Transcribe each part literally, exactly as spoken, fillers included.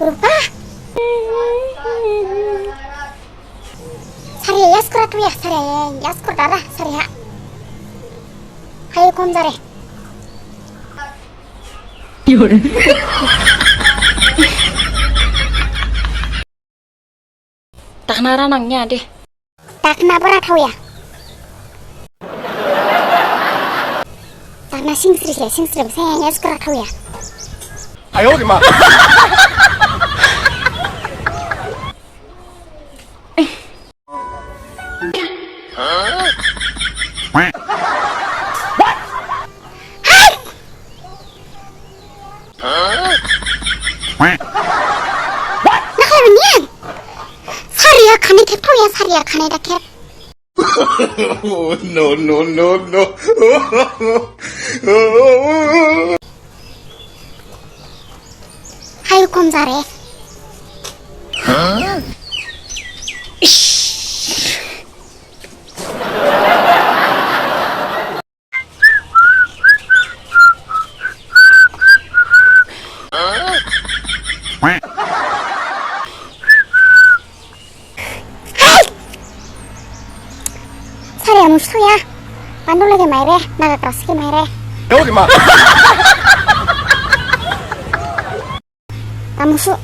Rupa. Sari ya, yaskur atu ya, sari ya, yaskur dara, sari ha. Hayu kom jare. Takna ra nangya de. Takna bara thaoya. Takna singsri se, singsri se, yaskur thaoya. Ayo, di ma. Nakhlai bani? Sari ya khani thep thaoya, sari ya khani da thep. No, no, no, no. Hayu kom jare. Sari amusu ya. Pandu lagi maire, naga keras ke maire. Yo, di ma. Amusu.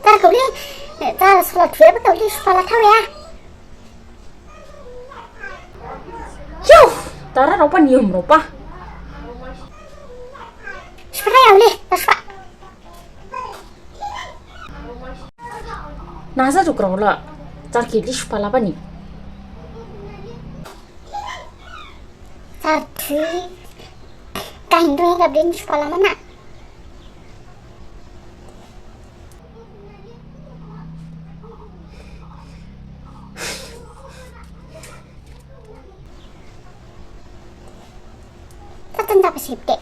Tar kau li, tar sola thuya ba kau li supala thaoya. Yo, tara ropa niyom ropa. Supala ya uli, taspa. Nasa tu kerala, tar kili supala bani. Tar thui, kain tu ya beli supala mana? Tatan tapa sipte.